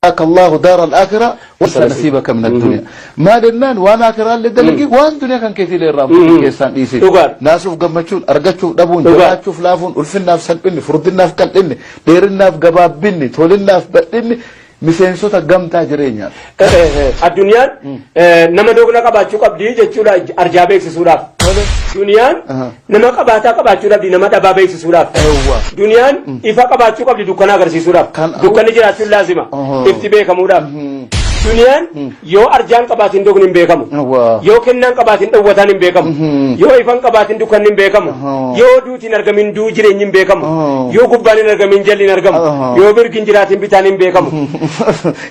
Allahu daara al-aakiraa wa nasiibaka min ad-dunya. Maal jennaan waan aakiraa illee dalagi, waan duniyaa kan keetii illee irraa keessaan dhiisin. Dhugaadha. Naasuuf gammachuun, argachuuf dhabuun, Dhugaadha. jabaachuuf laafuun, ulfinnaaf salphinni, furdinnaaf qal'inni, dheerinnaaf gabaabbinni, tolinnaaf badhinni miseensota gamtaa jireenyaa. Addunyaan nama doogna qabaachuu qabdi jechuudha arjaa beeksisuudhaaf. Duniyaan nama qabaataa qabaachuu dhabdi nama dhabaa beeksisuudhaaf. Duniyaan ifa qabaachuu qabdi dukkana agarsiisuudhaaf. Dukkanni jiraachuun laazima. Ifti beekamuudhaaf. Duniyaan yoo arjaan qabaatiin doogni hin beekamu. Yoo kennaan qabaatiin dhowwataan hin beekamu. Yoo ifan qabaatiin dukkanni hin beekamu. Yoo duuti hin argamin duu jireenyi hin beekamu. Yoo gubbaan hin argamin jalli hin argamu. Yoo mirgi hin jiraatin bitaan hin beekamu.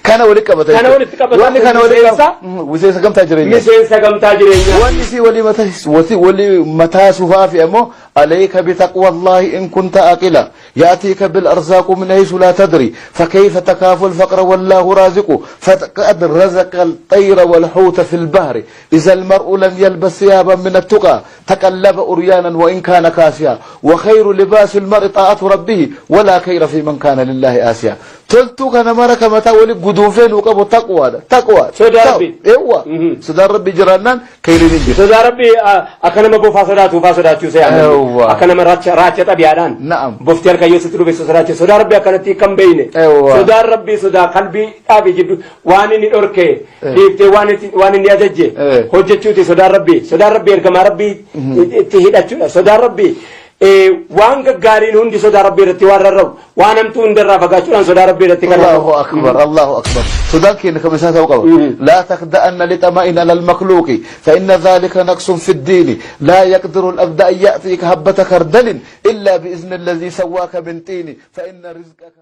Kana walitti qabata. Kana walitti qabata. Wanni kana walitti qabata. Miseensa gamtaa jireenyaa. Miseensa gamtaa jireenyaa. Wanni si walii mataa walii mataa sufaa fi ammoo عليك بتقوى الله إن كنت عاقلا، يأتيك بالأرزاق من حيث لا تدري، فكيف تخاف الفقر والله رازق؟ فقد رزق الطير والحوت في البحر. إذا المرء لم يلبس ثيابا من التقى تقلب أريانا وإن كان كاسيا، وخير لباس المرء طاعة ربه، ولا خير في من كان لله آسيا. Toltuu kana mara ka mataa wali guduunfee nuu qabu taqwaadha. Taqwaa. Sodaa Rabbii. Eewwa. Sodaan Rabbii jiraannaan khayriin hin jiru. Sodaa Rabbii akka nama bofaa sodaatu faa sodaachuu see. Eewwa. Akka nama raacha xabiyaadhaan. Bofti harka yoo sitti dhufe sodaachuu. Sodaa Rabbii akkanatti kan beeyne. Sodaan Rabbii sodaa qalbii dhaabi jiddu waan inni dhorke dhiiftee waan inni ajajje hojjechuuti sodaan Rabbii. Sodaan Rabbii ergamaa Rabbii itti hidhachuudha. Sodaan Rabbii waan gaggaariin hundi sodaa Rabbii irratti waan rarra'u, waan hamtuu hundarraa fagaachuudhaan sodaa Rabbii irratti kan Allahu akbar, Allahu akbar. Sodaan keenya kam isaa ta'uu qaba. لا تخدعن لطمع على المخلوق، فإن ذلك نقص في الدين. لا يقدر العبد أن يأتيك حبة خردل إلا بإذن الذي سواك من طين، فإن رزقك